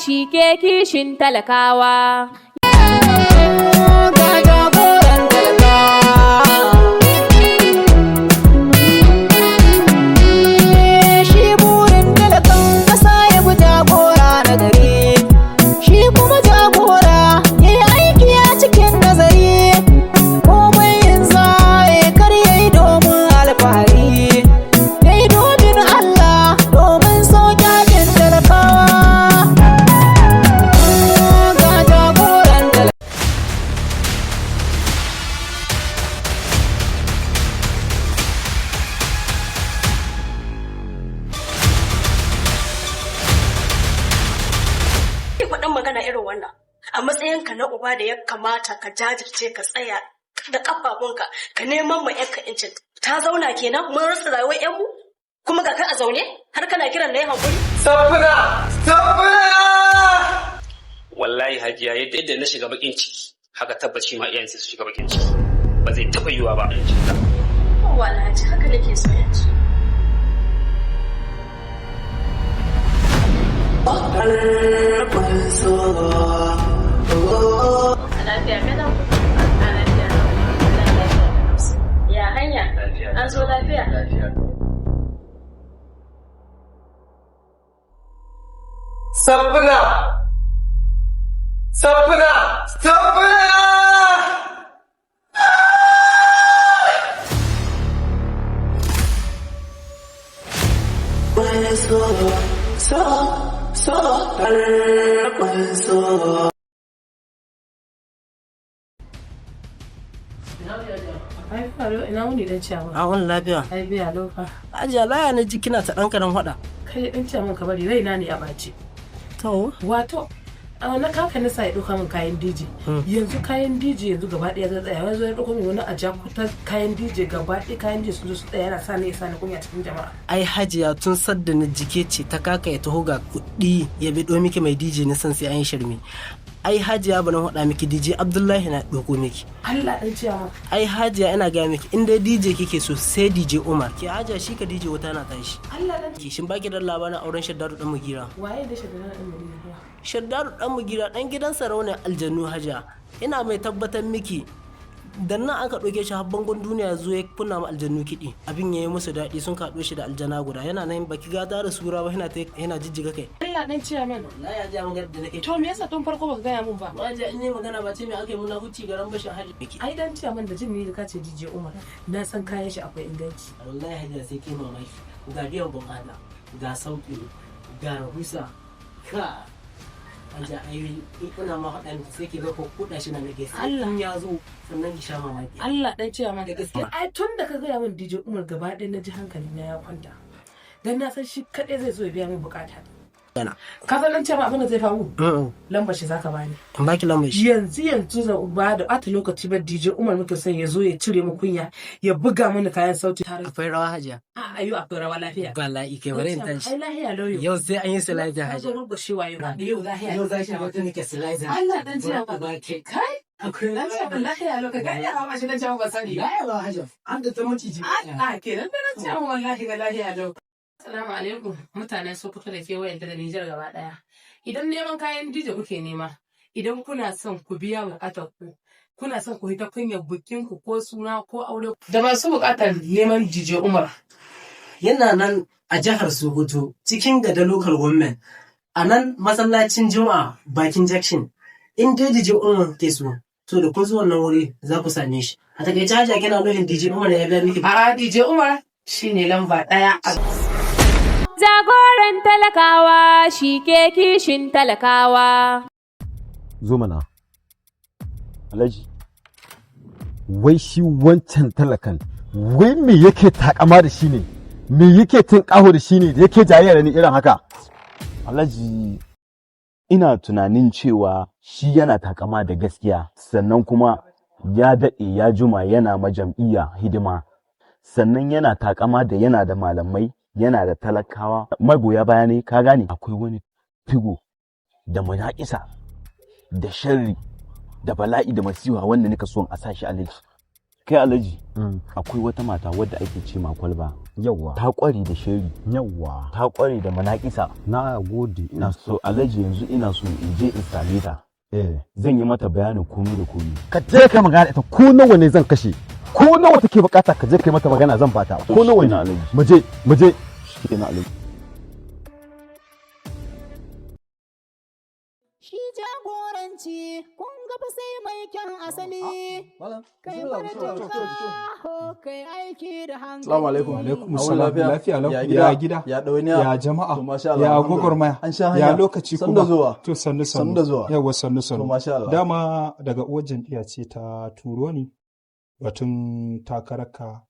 shi ke kishin talakawa. Ga jagoran talakawa. Shi burin talakan ƙasa ya bi jagora na gari, shi kuma jagora ya yi aiki a cikin nazari. Komai in za ya kar ya yi domin alfahari, ya yi domin Allah, domin sauƙi haƙƙin talakawa. Ga jagoran talakawa. Faɗin magana irin wannan a matsayinka na uba da ya kamata ka jajirce, ka tsaya da ƙafafunka, ka neman ma yanka incin. Ta zauna kenan, mun rasa rayuwar yanmu, kuma ga ka a zaune har kana kiran na yi haƙuri. Safina! Safina! Wallahi Hajiya, yadda na shiga bakin ciki, haka tabbaci ma iyayen su shiga bakin ciki. Ba zai taɓa yiwuwa ba. Yawwa Alhaji, haka nake so yanzu. Lafiya kalau. Lafiya. Ya hanya? An zo lafiya? Safina! Safina! Safina! So, so, so. Ina wuni, dan ciyawa? A wani lafiya. Ai biya lofa. Hajiya, laya na ji kina ta ɗan karan faɗa. Kai dan ciyawan, ka bari, raina ne a ɓace. To. Wato a na kaka na sa ya ɗauka min kayan DJ. Yanzu kayan DJ yanzu gaba ɗaya zai tsaya. Yanzu ya ɗauko min wani a jakuta kayan DJ, gaba ɗaya kayan DJ sun zo su tsaya, yana sa ni ya sa ni kunya cikin jama'a. Ai Hajiya, tun sadda na jike ce ta kaka ya taho ga kuɗi ya biɗo miki mai DJ, na san sai an yi shirme. Ai Hajiya, bana faɗa miki, DJ Abdullahi na ɗauko miki. Allah, dan ciyawa. Ai Hajiya, ina gaya miki, in dai DJ kike so, sai DJ Umar. Ke Hajiya, shi ka DJ wuta na tashi. Allah, dan Shin baki da labarin auren Shaddadu dan Mugira? Waye da shagana ɗin mu? Shaddadu dan Mugira, dan gidan sarauniyar aljannu. Hajiya, ina mai tabbatar miki, dan nan aka ɗauke shi har bangon duniya, zo ya kunna ma aljannu kiɗi, abin ya yi musu daɗi, sun kaɗo shi da aljana guda. Yana nan, baki gata da sura ba, yana yana jijjiga kai. Allah, dan ciyaman. Wallahi Hajiya, magana da nake. To me yasa tun farko baka gaya min ba? Hajiya, in yi magana ba ce me aka yi muna huci garan bashin hali. Ai dan ciyaman, da jin ni da kace DJ Umar, na san kayan shi akwai inganci. Wallahi Hajiya, sai ke mamaki, ga biyan bukata, ga sauƙi, ga rahusa. Ka Hajiya, ai ina ma faɗa miki, sai ki ga ko kuɗa shi na nake sai Allah. in ya zo sannan ki sha mamaki. Allah, dan ciyaman. Da gaske. Ai tun da ka gaya min DJ Umar, gaba ɗaya na ji hankali na ya kwanta. Dan na san shi kaɗai zai zo ya biya min bukata. Yana. Ka san dan ciyaman, abin da zai faru? Lambar shi zaka bani. In baki lambar shi? Yanzu yanzu, zan ba da ɓata lokaci ba, DJ Umar muke son ya zo ya cire mu kunya, ya buga mana kayan sauti tare. Akwai rawa, Hajiya. A ayo, akwai rawa lafiya. Bala'i kai, bari in tashi. Ai lahiya lauyo. Yau sai an yi slider, Ka zo Hajiya. rugushewa yau. Yau lahiya. Yau za ki wata nake slider. Allah, dan ciyaman. Ba ke. Kai. Akwai Dan ciyaman, lahiya lau ka ga ya ba shi dan ciyaman, ban sani. Lahiya ba Hajiya. An da ta maciji. Allah kenan, dan ciyaman, wallahi ga lahiya lau. Assalamu alaikum, mutanen Sokoto da kewayen da Nijar gaba daya. Idan neman kayan DJ kuke nema, idan kuna son ku biya bukatar ku, kuna son ku hita kunyar bikin ku ko suna ko aure. Da masu bukatar neman DJ Umar. Yana nan a jihar Sokoto, cikin Gada Local Government. A nan masallacin Juma'a bakin Junction. In dai DJ Umar ke so, to da kun zo wannan wuri za ku same shi. A takaice Hajiya, kina nufin DJ Umar ya biya miki. A'a, DJ Umar shine lamba ɗaya. Jagoran talakawa shi ke kishin talakawa. Zo mana. Alhaji, wai shi wancan talakan, wai me yake takama da shi ne? Me yake tinƙaho da shi ne da yake jayayya da ni irin haka? Alhaji, ina tunanin cewa shi yana takama da gaskiya, sannan kuma ya daɗe ya juma yana ma jam'iyya hidima, sannan yana takama da yana da malamai, yana da talakawa magoya baya ne. Ka gane, akwai wani figo da manaƙisa da sharri da bala'i da masiwa wanda nika son a sa shi. Alhaji, kai Alhaji, akwai wata mata wadda ake ce ma Kwalba. Yawwa. Ta kware da sheri. Yawwa. Ta kware da manakisa. Na gode, ina so Alhaji, yanzu ina so in je in same ta. Eh. Zan yi mata bayanin komai da komai. Ka je ka magana ita, ko nawa ne zan kashe, ko nawa take bukata, ka je kai mata magana, zan bata ko nawa ne. Alhaji. Mu je, mu je. Shikenan, Alhaji. Shi jagoranci kun ga fa sai mai kyan asali. Kai faratuka kai aiki da hankali. Assalamu alaikum. Alaikum Awon salam. Lafiya lau. Ya Ya gida. gida. Ya ɗawainiya. Ya jama'a. To masha Allah. Ya Alhamdulillah. gwagwarmaya. An sha hanya. Ya lokaci Sannu kuma. da zuwa. To sannu sannu. Sannu da zuwa. Yawa, sannu sannu. To masha Allah. Dama daga uwar jam'iyya ce ta turo ni batun takararka,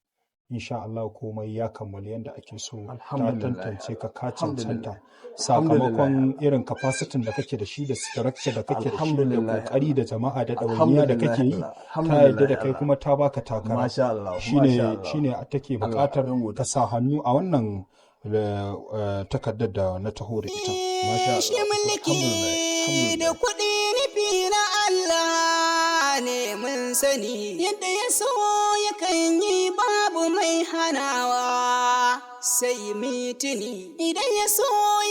insha Allah komai ya kammala yadda ake so. Ta Alhamdulillah. tantance ka, ka Alhamdulillah. cancanta sakamakon irin capacity da kake da shi da structure da kake da shi da Alhamdulillah. kokari da jama'a da ɗawainiya da kake yi, ta yarda da kai Alhamdulillah. kuma ta baka takara. Masha Allah. Masha Shine Allah. shine take Allah, buƙatar abin godiya. ka sa hannu a wannan takardar da na taho da ita. Masha Shi Allah. mulki Alhamdulillah. da kuɗi nufi na Allah ne, mun sani. Yadda ya so yakan yi, babu mai hanawa. Sai mitini idan ya so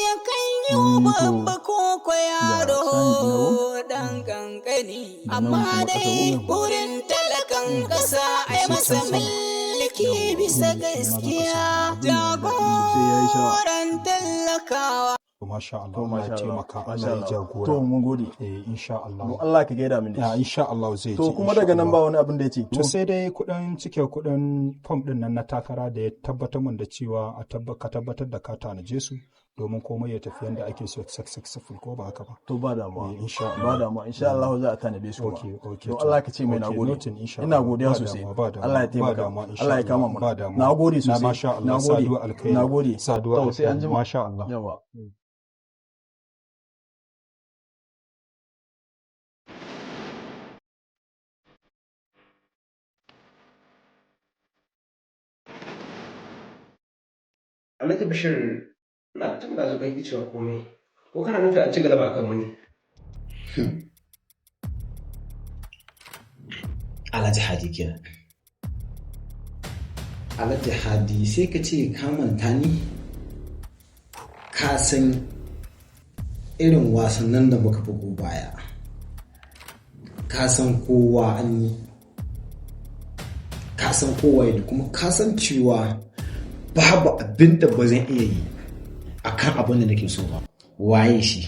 yakan yi babba ko ko yaro dan kankani. Amma dai burin talakan ƙasa ai masa mulki bisa gaskiya. Jagoran talakawa. To masha Allah, To Allah masha ya Allah. taimaka, Masha Allah ya Allah. jagora. To mun gode. Eh, insha Allah. Don Allah ka gaida min da Ya shi. insha Allah zai To ji, kuma insha daga nan ba Allah. wani abin da ya ce. To sai dai kuɗin cike kuɗin fom ɗin nan na takara da ya tabbatar mun da cewa a ka tabbatar da ka tanaje su domin komai ya tafi yadda ake so, successful, ko ba haka ba. To ba damuwa. Eh, insha Ba Allah. damuwa. Insha Allah za a tanade su kuma. Okay, Don to. Allah ka ce mai Okay, nagode. notin, insha Ina Allah. godiya Ba sosai. damuwa, ba damuwa, Allah ya ba taimaka. damuwa, insha Allah ya kama Allah. mu. Ba damuwa. Nagode Na sosai. masha Allah, Nagode. saduwa alkhairi. Nagode. Saduwa To sai an alkhairi. jima. Masha Allah. Yawa. Alhaji Bashir, na tun da zuba cewa komai. Ko kana nufin an ci galaba akan wani? Alhaji Hadi kenan. Alhaji Hadi, sai ka ce ka manta ni? Ka san irin wasannin da muka bugu baya. Ka san kowa an yi. Ka san kowa ne, kuma ka san cewa babu abin da ba zan iya yi a kan abin da nake so ba. Waye shi?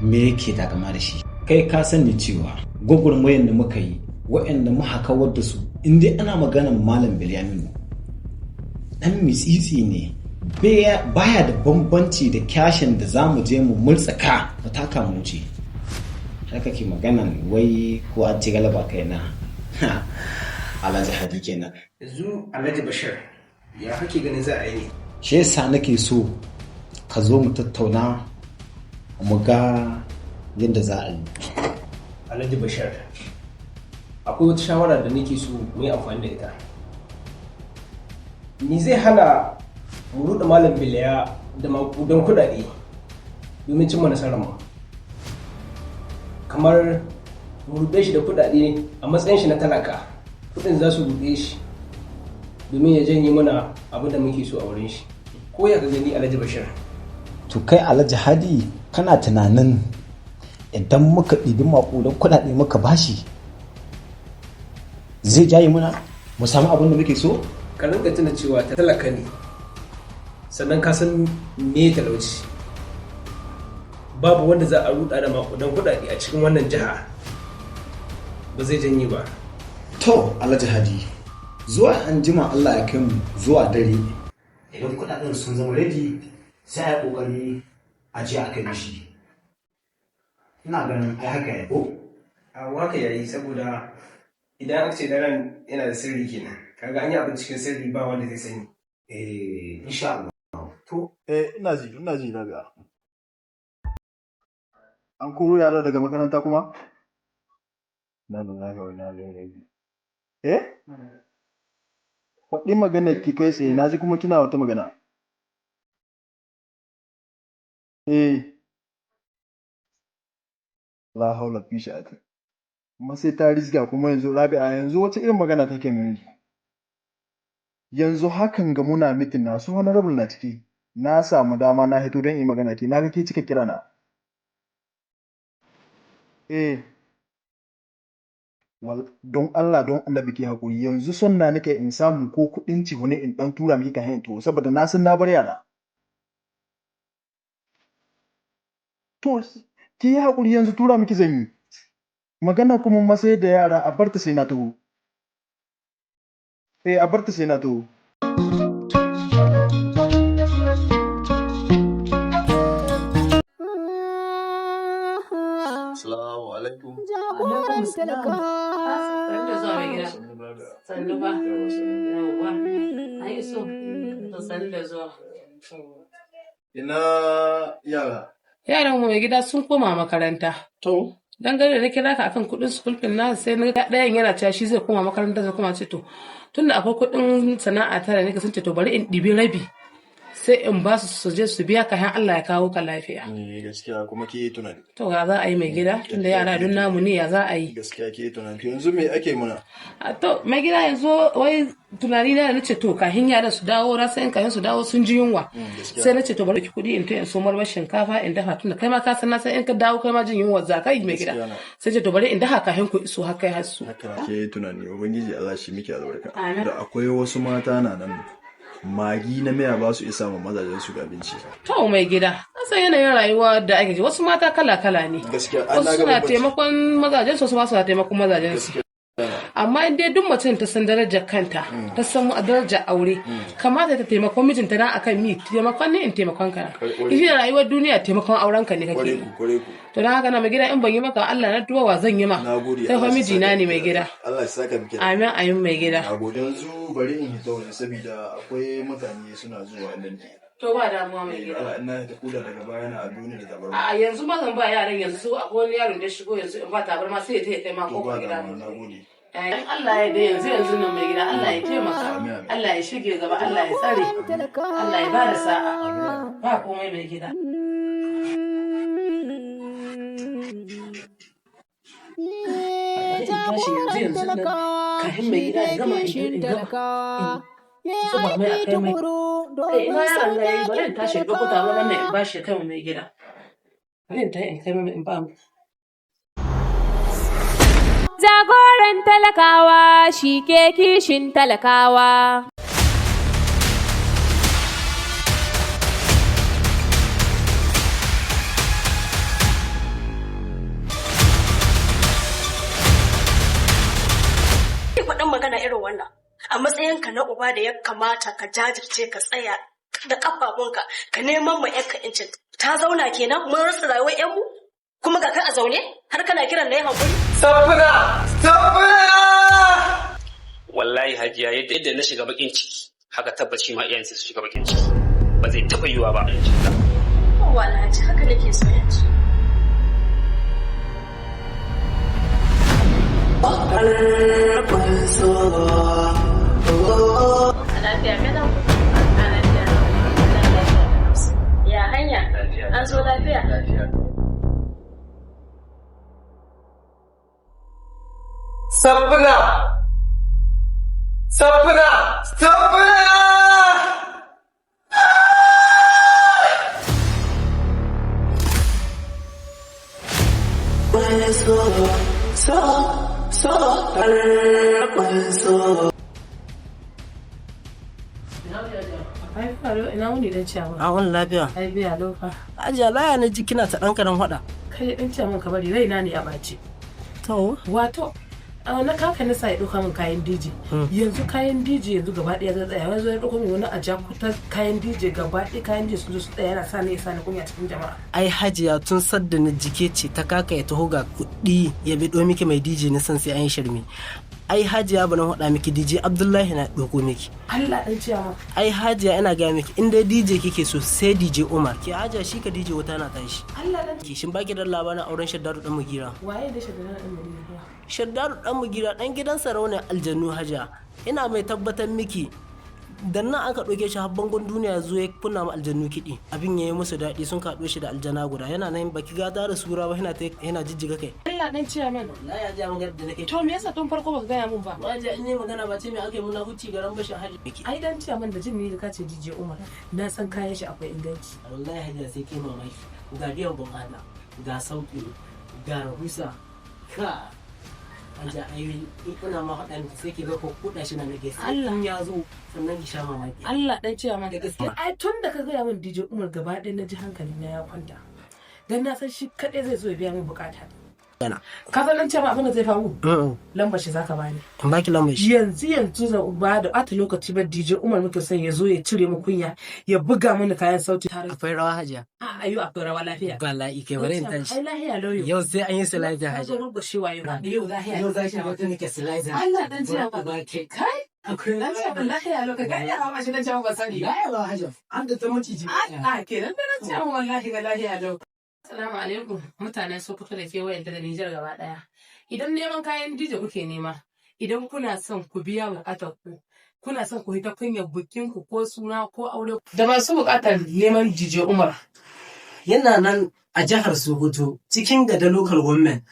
Me yake takama da shi? Kai ka sani cewa gwagwarmayar da muka yi, waɗanda muka kawar da su, in dai ana maganar Malam Bilyaminu, ɗan mitsitsi ne, baya da bambanci da kyashin da za mu je mu murtsaka mu taka mu wuce. Har kake maganan wai ko an ci galaba kai na. Alhaji Hadi kenan. Yanzu Alhaji Bashir, ya kake ganin za a yi ne? Shi yasa nake so ka zo mu tattauna mu ga yadda za a yi. Alhaji Bashir, akwai wata shawara da nake so mu yi amfani da ita. Me zai hana mu ruɗe Malam Biliya da maƙudan kuɗaɗe domin cimma nasarar mu? Kamar mu ruɗe shi da kuɗaɗe a matsayin shi na talaka, kuɗin za su ruɗe shi domin ya janye mana abin da muke so a wurin shi. Ko ya ka gani, Alhaji Bashir? To kai Alhaji Hadi, kana tunanin idan muka ɗibi maƙudan kuɗaɗe muka bashi zai jaye muna mu samu abin da muke so? Ka rinka tuna cewa talaka ne, sannan ka san me talauci. Babu wanda za a ruɗa da maƙudan kuɗaɗe a cikin wannan jiha ba zai janye ba. To Alhaji Hadi, zuwa an jima Allah ya kai mu zuwa dare, idan kuɗaɗen sun zama ready, sai a yi ƙoƙari a je a kai mishi. Ina ganin ai haka ya ko? A haka yayi, saboda idan aka ce daren yana da sirri kenan, kaga an yi abin cikin sirri, ba wanda zai sani. Eh, insha Allah. To eh, ina ji, ina ji Rabi'a. An koro yara daga makaranta kuma? Na lillahi wa inna ilaihi raji'un. Eh? Faɗi maganar ki kai tsaye, na ji kuma kina wata magana. Eh. La haula fi sha'ati. Kuma sai ta rizga kuma yanzu Rabi'a, yanzu wata irin magana take mini. Yanzu hakan ga muna mitin na su honorable na ciki. Na samu dama na hito don in magana ke na ga ke cika kira na. Eh. Wal don Allah don Annabi ki hakuri yanzu son na nake in samu ko kuɗin cihune in ɗan tura miki kan to saboda na san na bar yara. To ki yi hakuri yanzu tura miki zan yi. Magana kuma masai da yara a barta sai na taho. Eh a barta sai na taho. Assalamu alaikum. Jagoran talaka. Sannu da zuwa mai gida. Sannu ba. Yawwa. An iso. To sannu da zuwa. Ina yara. Yaran mu mai gida sun koma makaranta. To. Dangane da na kira ka akan kuɗin school fee na sai na ga ɗayan yana cewa shi zai koma makaranta zai koma ce to tunda akwai kuɗin sana'a ta da nake sun ce to bari in ɗibi rabi sai in ba su su je su biya ka har Allah ya kawo ka lafiya. Eh gaskiya kuma ke yi tunani. To ya za a yi mai gida tunda yara dun namu ne ya za a yi. Gaskiya ke yi tunani. To yanzu me ake muna? A to mai gida yanzu wai tunani na nace to kahin yaran su dawo na san kahin su dawo sun ji yunwa. Gaskiya. Sai nace to bari ki kuɗi in to in so marmar shinkafa in dafa tunda kai ma ka san na san in ka dawo kai ma jin yunwa za ka yi mai gida. Gaskiya na. Sai ce to bari in dafa kahin ku iso har kai har su. Ke yi tunani Ubangiji Allah shi miki albarka. Amin. Da akwai wasu mata na nan magi na miya ba su isa ma mazajen su ga abinci. To mai gida, an san yanayin rayuwa da ake ji wasu mata kala-kala ne. Gaskiya an Wasu na ga suna bambanci. taimakon mazajen su wasu ba su taimakon mazajen su. Amma in dai duk mutum ta san darajar kanta, ta san darajar aure, kamata ta taimakon mijinta dan akan mi taimakon ne in taimakon ka. Kwarai. Shi rayuwar duniya taimakon auren ka ne kake. Kwarai yi. ku kwarai ku. To don haka na mai gida in ban yi maka Allah na tuwa wa zan yi ma. Na gode. Sai fa Allah shi mijina saka ne mai miki gida. Allah ya saka miki. Amin amin mai gida. Na gode. Yanzu bari in hito ne saboda akwai mutane suna zuwa inda nake. To ba damuwa mai gida. Allah ina ta kuda daga baya na ado ne da tabarma. A yanzu ma zan ba yaran yanzu su akwai wani yaron da ya shigo yanzu in ba tabarma sai ya taya kai ma To ba kofar gida. damuwa na gode. In Allah ya da yanzu yanzu nan mai gida Allah ya taimaka Allah ya shige gaba Allah ya tsare Allah ya bada sa'a ba komai mai gida. Tashi yanzu yanzu nan kafin mai gida ya gama in gama in zuba mai a kai mai. Eh ina yaron da yayi bari in tashi in ɗauko tabarmar nan in bashi ya kai wa mai gida. Bari in tashi in kai mai in ba mu. Jagoran talakawa shi ke kishin talakawa. Ki faɗin magana irin wannan. A matsayinka na uba da ya kamata ka jajirce ka tsaya da kafafunka ka neman ma yarka incin. Ta zauna kenan mun rasa rayuwar ƴanmu? Kuma ga ka a zaune har kana kiran na yi haƙuri? Safina! Safina! Wallahi hajiya yadda na shiga bakin ciki haka tabbaci ma iyayensa su shiga bakin ciki ba zai taba yiwa ba. Yawwa Alhaji haka nake so yanzu. Lafiya kalau. Ya hanya? An zo lafiya? Safina! Safina! Safina! Ina wuni dan ciyawa. A wani lafiya. Ai biya lofa. Ajiya laya na ji kina ta ɗan karan faɗa. Kai dan ciyaman ka bari raina ne a ɓace. To. Wato a na kaka na sa ya ɗauka min kayan DJ. Yanzu kayan DJ yanzu gaba ɗaya zai tsaya yanzu ya ɗauko min wani ajakuta kayan DJ gaba ɗaya kayan DJ sun zo su tsaya yana sa ni ya sa ni kunya cikin jama'a. Ai hajiya tun sadda na jike ce ta kaka ya taho ga kuɗi ya biɗo miki mai DJ na san sai an yi shirme. Ai hajiya bana faɗa miki DJ Abdullahi na ɗauko miki. Allah dan ciyaman. Ai hajiya ina gaya miki in dai DJ kike so sai DJ Umar. Ke hajiya shi ka DJ wuta na tashi. Allah dan Ki shin baki da labarin auren Shaddadu dan Mugira. Waye da shaddadu dan Mugira? Shaddadu dan Mugira dan gidan sarauniyar aljannu hajiya. Ina mai tabbatar miki Dan nan aka ɗauke shi har bangon duniya ya zo ya kunna ma aljannu kiɗi. Abin ya yi musu daɗi, sun kaɗo shi da aljana guda. Yana nan, baki ga da sura ba, yana ta yana jijjiga kai. Allah dan ciyaman. Na ya ji magana da nake. To me yasa tun farko baka gaya mun ba? Waje in yi magana ba ce me aka yi muna huci garan bashin hali. Ai dan ciyaman, da jin ni da kace DJ Umar, na san kayan shi akwai inganci. Wallahi hajiya, sai kai mamaki. Ga biyan bukata, ga sauki, ga rahusa. Ka hajiya, ai ina ma faɗa miki sai ki ga ko kuɗa shi na nake sai Allah. in ya zo sannan ki sha mamaki. Allah dan ciyaman. Da gaske. Ai tun da ka gaya min DJ Umar, gaba ɗaya na ji hankali na ya kwanta. Dan na san shi kaɗai zai zo ya biya min bukata. Ka san dan ciyaman, abin da zai faru? Lambar shi zaka bani. In baki lambar shi? Yanzu yanzu zan ba da ɓata lokaci ba, DJ Umar muke son ya zo ya cire mu kunya, ya buga mana kayan sauti. Akwai rawa, hajiya. A ayo, akwai rawa lafiya. Bala'i kai, bari in tashi. Ai lahiya lauyo. Yau sai an yi slider, Ka zo hajiya. rugushewa yau. Yau lahiya. Yau za ki ga wata nake slider. Allah dan ciyaman. Ba ke. Kai. Akwai Dan ciyaman lahiya lau, ka gani a shi dan ciyaman ba sani. Lahiya ba hajiya. An da ta maciji. A kenan da na ciyaman, wallahi ga lahiya lau. Assalamu alaikum mutanen Sokoto da kewayenta da Nijar gaba daya. Idan neman kayan DJ kuke nema, idan kuna son ku biya bukatar ku, kuna son ku hita kunyar bikin ku ko suna ko aure. Da masu bukatar neman DJ Umar. Yana nan a jihar Sokoto cikin Gada Local Government,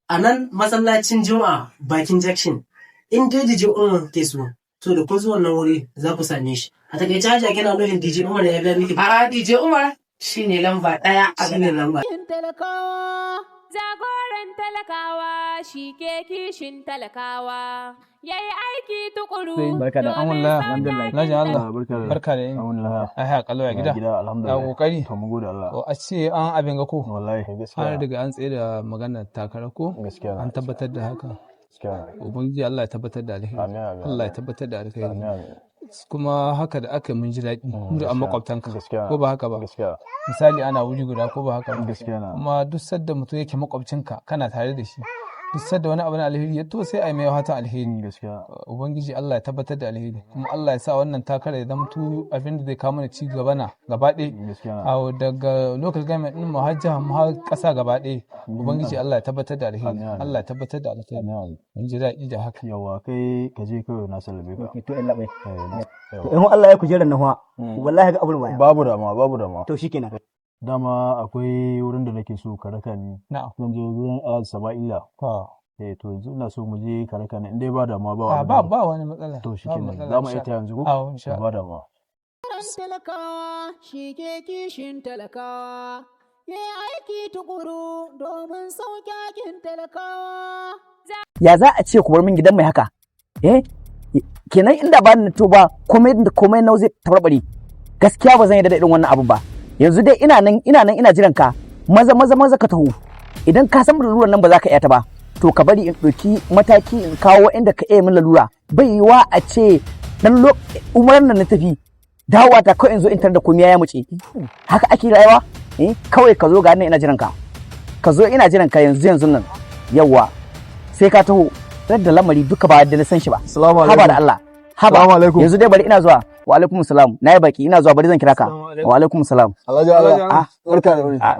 a nan masallacin Juma'a bakin junction. In dai DJ Umar ke so, to da kun zo wannan wuri za ku same shi. A takaice hajiya, kina nufin DJ Umar ya biya miki? A DJ Umar shine lamba ɗaya a Shine lamba. Jagoran talakawa shi ke kishin talakawa. Yayi aiki tukuru. Barka da domin Allah, sauƙaƙe alhamdulillah. Allah, barka da yin. Ai ha kallo ya gida. Gida, alhamdulillah. Ya kokari. To mun gode Allah. To a ce an abin ga ko. Wallahi gaskiya. An riga an tsaye da maganar takara ko? Gaskiya. An tabbatar da haka. Gaskiya. Ubangiji Allah ya tabbatar da alheri. Amin, amin. Allah ya tabbatar da alheri. Amin, amin. Kuma haka da aka yi mun ji daɗi. Mu da an Gaskiya. makwabtanka. Gaskiya. Ko ba haka ba? Gaskiya. Misali ana wuri guda, ko ba haka ba? Gaskiya na. Kuma duk sadda mutum yake makwabcinka kana tare da shi, duk sadda wani abu na alheri ya to, sai a yi mai fatan alheri. Gaskiya. Ubangiji Allah ya tabbatar da alheri, kuma Allah ya sa wannan takara ya zamto abin da zai kawo mana ci gaba na gaba ɗaya. Gaskiya. A daga local government ɗin mu har jiha mu har ƙasa gaba ɗaya. Ubangiji Allah ya tabbatar da alheri. Allah ya tabbatar da alheri. Mun ji daɗi da haka. Yawa, kai ka je kawai, na sallame ka. To in labai. To in Allah ya kujerar nan fa, wallahi ga abul baya. Babu dama, babu dama. To shikenan. Dama akwai wurin da nake so ka raka ni. Na'am. Zan je wurin Alhaji Sama'ila. Eh to yanzu ina so mu je ka raka ni in dai ba dama ba. A ba wani matsala. To Ba shikenan. matsala, Za mu insha iya ta yanzu ko? Allah. Insha To ba dama. Talakawa shi ke kishin talakawa, ya yi aiki tukuru domin sauƙaƙin talakawa. Ya za a ce ku bar min gidan mai haka? Eh, kenan inda ba ni to ba, komai da komai nau zai tabarbare. Gaskiya ba zan yarda da irin wannan abu ba. Yanzu dai ina nan, ina nan, ina jiran ka. Maza maza maza ka taho. Idan ka san lalurar nan ba za ka iya ta ba, to ka bari in ɗauki mataki in kawo inda ka iya min lalura. Bai yiwa a ce dan umaran nan na tafi, dawowa ta kawai in zo in tarar da komai ya muce. Haka ake rayuwa? Eh, kawai ka zo, ga nan ina jiran ka. Ka zo, ina jiran ka yanzu yanzu nan. Yawwa, sai ka taho. Da lamari duka ba da na san shi ba. Assalamu alaikum. Haba da Allah, haba. Assalamu alaikum. Yanzu dai bari ina zuwa. Wa alaikum salam. Na yi baki, ina zuwa, bari zan kira ka. Wa alaikum salam. Alhaji Allah. Ah, barka da wuni. Ah,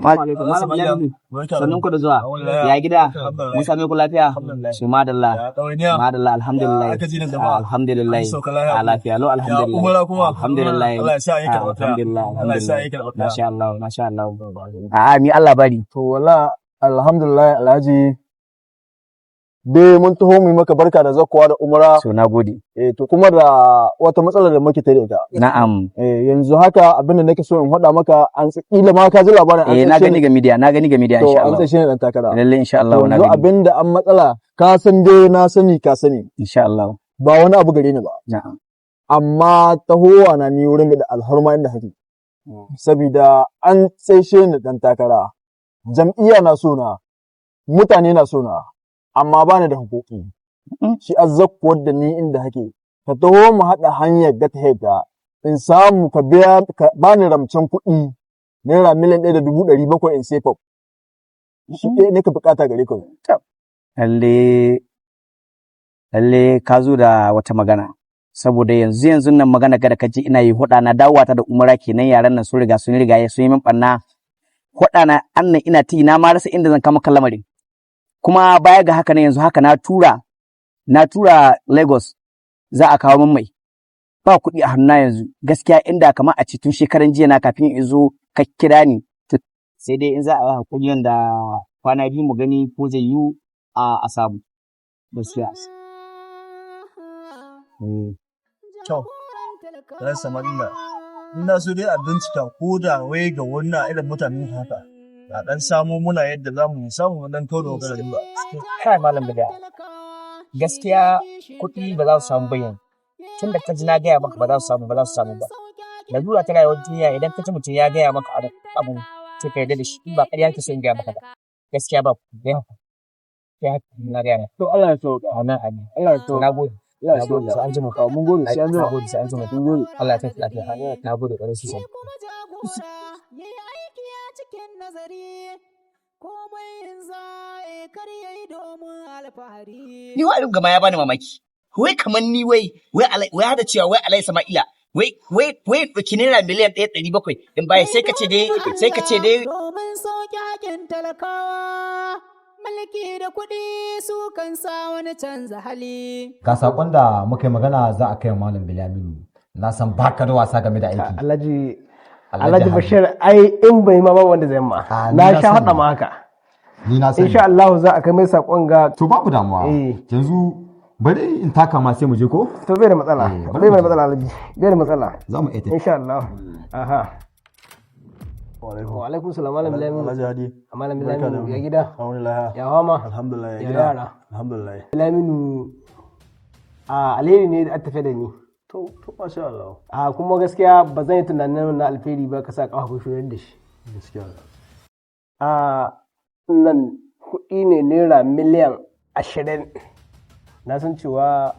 sannun ku da zuwa. Ya gida? Mun same ku lafiya? Su madalla. Madalla, alhamdulillah. Aka ji da jama'a. Alhamdulillah. An sauka lafiya. Ah, lafiya lau, alhamdulillah. Ya umara kuma. Alhamdulillah. Allah ya sa yi Ah, karɓa. alhamdulillah. Allah ya sa yi Alhamdulillah. karɓa. Masha Allah, masha Allah. A'a, mi Allah bari. To wala alhamdulillah, Alhaji. Dai mun taho mu yi maka barka da zakkuwa da umara. So nagode. Eh to kuma da wata matsalar da muke tare da ita. Na'am. Eh yanzu haka abin da nake so in faɗa maka, an kila ma ka ji labarin an Eh, na tsaye gani ga media, na gani ga media. To Insha an Allah. tsaye shi ne dan takara. Lalle insha Allah To na yanzu gani. abin da an matsala, ka san dai na sani ka sani. Insha Allah. Ba wani abu gare ni ba. Na'am. Amma tahowa na ni wurin da alharma inda hake. Sabida an tsaishe ni dan takara. Jam'iyya na so na, mutane na so na, amma ba ni da hukuki. Shi azzakkuwar da ni inda hake. Ka taho mu haɗa hanyar gata hega in samu ka biya ka bani ramcen kuɗi ₦1,700,000 in sefa. Shi ɗaya ne ka bukata gare ka. Lalle lalle ka zo da wata magana, saboda yanzu yanzu nan magana ga da kaji ina yi huɗa na dawowa ta da umara kenan, yaran nan sun riga sun riga sun yi min ɓanna. Huɗa na annan ina ti na ma rasa inda zan kama kan lamarin. Kuma baya ga haka ne, yanzu haka na tura Lagos za a kawo min mai. Ba kuɗi a hannuna yanzu. Gaskiya inda kamar a ce tun shekaran jiya na kafin in zo ka kira ni. To, sai dai in za a yi hakuri da kwana 2 mu gani ko zai yiwu a samu. Gaskiya. To, ran Sama'ila, ina so dai a bincika ko da wai ga wannan irin mutanen haka. A ɗan samo muna yadda za mu samu mu ɗan kawo da ba. Kai Malam Bida, gaskiya kuɗi ba za su samu ba yanzu. Tun da ka ji na gaya maka ba za su samu ba za su samu ba. Lalura ta rayuwar duniya, idan ka ji mutum ya gaya maka abu sai ka yarda da shi, in ba ƙarya kake so in gaya maka ba. Gaskiya ba kuɗi. Ya ya na gaya maka. To Allah ya sauka. Amin amin. Allah ya sauka. Na gode. Allah ya Na gode. sauka. Sai an jima. Mun gode, sai an jima. Na gode, sai an jima. Mun gode. Allah ya tafi lafiya. Na gode ƙwarai sosai. Ni wa abin gama ya bani mamaki. Wai kamar ni wai wai alai wai hada cewa wai Alai Sama'ila wai wai wai ɗauki ₦1,700,000 in baya, sai ka ce dai sai ka ce dai. Domin sauke hakin talakawa, mulki da kuɗi su kan sa wani canza hali. Ga sakon da muka yi magana za a kai wa Malam Bilaminu. Na san baka da wasa game da aiki. Alhaji Alhaji Bashir, ai in bai ma ba wanda zai ma. Ni Na na sha sani. faɗa ma haka. Ni na sani. Insha Allah za a kai mai sakon ga. To babu damuwa. Yanzu bari in taka ma sai mu je ko? To bai da matsala. Bari Bai mu da je. matsala Alhaji. Bai da matsala. Za mu iya tafiya. Insha Allah. Aha. Wa alaikum salam Malam Bilaminu. Alhaji Hadi. Malam Barka da Bilaminu, ya wuni. gida. Alhamdulillah. Ya hama. Alhamdulillah ya Ya gida. yara. Alhamdulillah. Bilaminu, a alheri ne da a tafe da ni. To masha Allah. A kuma gaskiya ba zan yi tunanin na alheri ba ka sa kafa shurar da shi. Gaskiya. A nan kuɗi ne ₦20,000,000. Na san cewa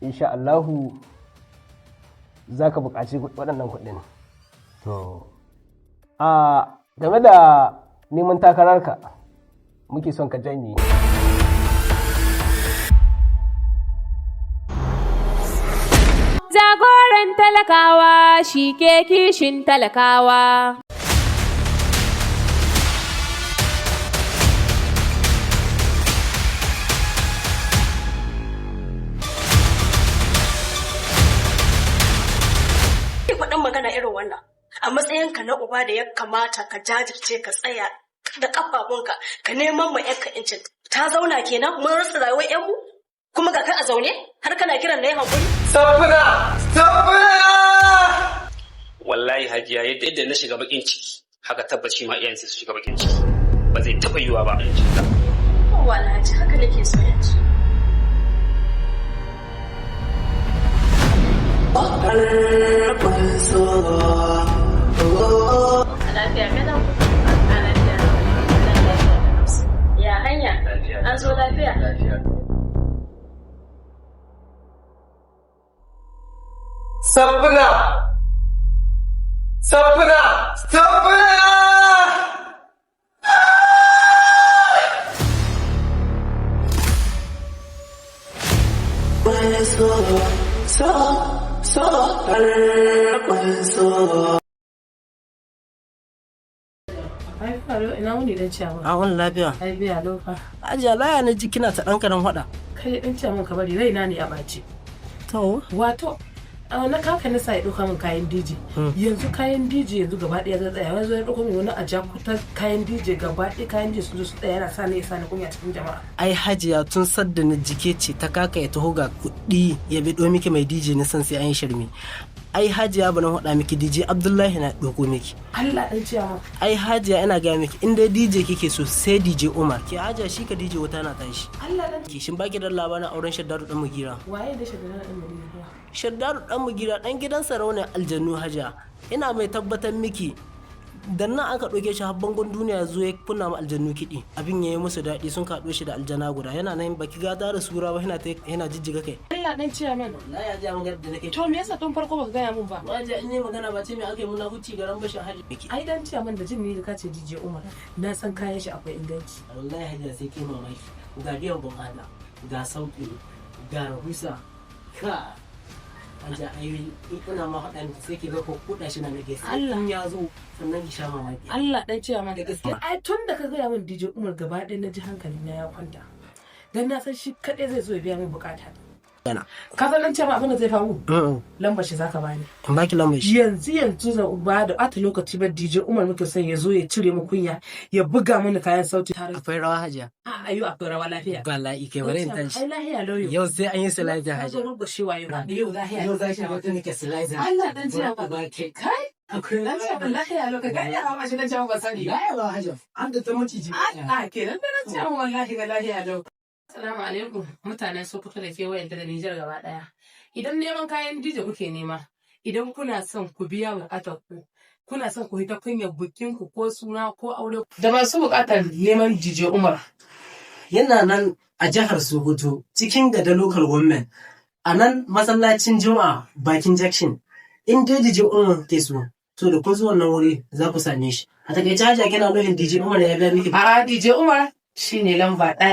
insha Allahu za ka buƙaci waɗannan kuɗin. To. A game da neman takararka muke son ka janye. Jagoran talakawa shi ke kishin talakawa. Ki faɗin magana irin wannan. A matsayinka na uba da ya kamata ka jajirce ka tsaya da kafafunka ka neman ma yarka incin. Ta zauna kenan mun rasa rayuwar ƴanmu? Kuma ga ka a zaune har kana kiran na yi haƙuri? Safina! Safina! Wallahi hajiya, yadda na shiga bakin ciki haka tabbaci ma iyayen su shiga bakin ciki, ba zai taɓa yiwuwa ba. Yawwa Alhaji, haka nake so yanzu. Lafiya kalau. Lafiya. Ya hanya? An zo lafiya? Safina! Safina! Safina! Ai faro, ina wuni dan ciyaman? A wani lafiya. Ai biya lofa. Ajiya laya na ji kina ta ɗan karan faɗa. Kai dan ciyaman, ka bari, raina ne a ɓace. To. Wato a na kaka na sa ya ɗauka min kayan DJ. Yanzu kayan DJ yanzu gaba ɗaya zai tsaya. Yanzu ya ɗauko min wani a jakuta kayan DJ, gaba ɗaya kayan DJ sun zo su tsaya, yana sa ni ya sa ni kunya cikin jama'a. Ai hajiya, tun sadda na jike ce ta kaka ya taho ga kuɗi ya biɗo miki mai DJ, na san sai an yi shirme. Ai hajiya, bana faɗa miki, DJ Abdullahi na ɗauko miki. Allah dan ciyaman. Ai hajiya, ina gaya miki, in dai DJ kike so sai DJ Umar. Ke hajiya, shi ka DJ wuta na tashi. Allah dan. Ki shin baki da labarin auren Shaddadu dan Mugira? Waye da shaddadu dan Mugira? Shaddadu dan Mugira dan gidan sarauniyar aljannu hajiya. Ina mai tabbatar miki, dan nan aka ɗauke shi har bangon duniya ya zo ya kunna ma aljannu kiɗi, abin ya yi musu daɗi, sun kaɗo shi da aljana guda, yana nan baki gata da sura ba, yana yana jijjiga kai. Allah dan ciyaman. Na ya ji magana da nake. To me yasa tun farko baka gaya min ba? Waje in yi magana ba ce me aka yi muna huci garan bashin haji. Ai dan ciyaman, da jin ni da kace DJ Umar, na san kayan shi akwai inganci. Wallahi hajiya, sai ke mamaki, ga biyan bukata, ga sauki, ga rahusa, ka hajiya, ai ina ma faɗa miki sai ki ga ko kuɗa shi na nake sai Allah. in ya zo sannan ki sha mamaki. Allah dan ciyaman. Da gaske. Ai tun da ka gaya min DJ Umar, gaba ɗaya na ji hankali na ya kwanta. Dan na san shi kaɗai zai zo ya biya min bukata. Ka san nan cewa abin da zai faru? Lambar shi zaka bani. In baki lambar shi? Yanzu yanzu zan ba da ɓata lokaci ba, DJ Umar muke son ya zo ya cire mu kunya, ya buga mana kayan sauti. Akwai rawa, Hajiya. A ayo, akwai rawa lafiya. Bala'i kai, bari in tashi. Ai lahiya lauyo. Yau sai an yi slider, Ka Hajiya. zo rugushewa yau. Yau lahiya. Yau za ki wata nake slider. Allah dan jiya ba. Ba ke. Kai. Akwai Dan ciya lahiya lau ka ga ya ba shi dan ciya ba sani. Lahiya ba, Hajiya. An da ta maciji. A kenan da na ciya wallahi ga lahiya lau. Assalamu alaikum mutanen Sokoto da kewayenta da Nijar gaba daya. Idan neman kayan DJ kuke nema, idan kuna son ku biya bukatar ku, kuna son ku hita kunyar bikin ku ko suna ko aure. Da masu bukatar neman DJ Umar. Yana nan a jihar Sokoto, cikin Gada Local Government, a nan masallacin Juma'a bakin Junction. In dai DJ Umar ke so, to da kun zo wannan wuri za ku same shi. A takaice, Hajiya, kina nufin DJ Umar ya biya miki? A'a, DJ Umar shine lamba ɗaya.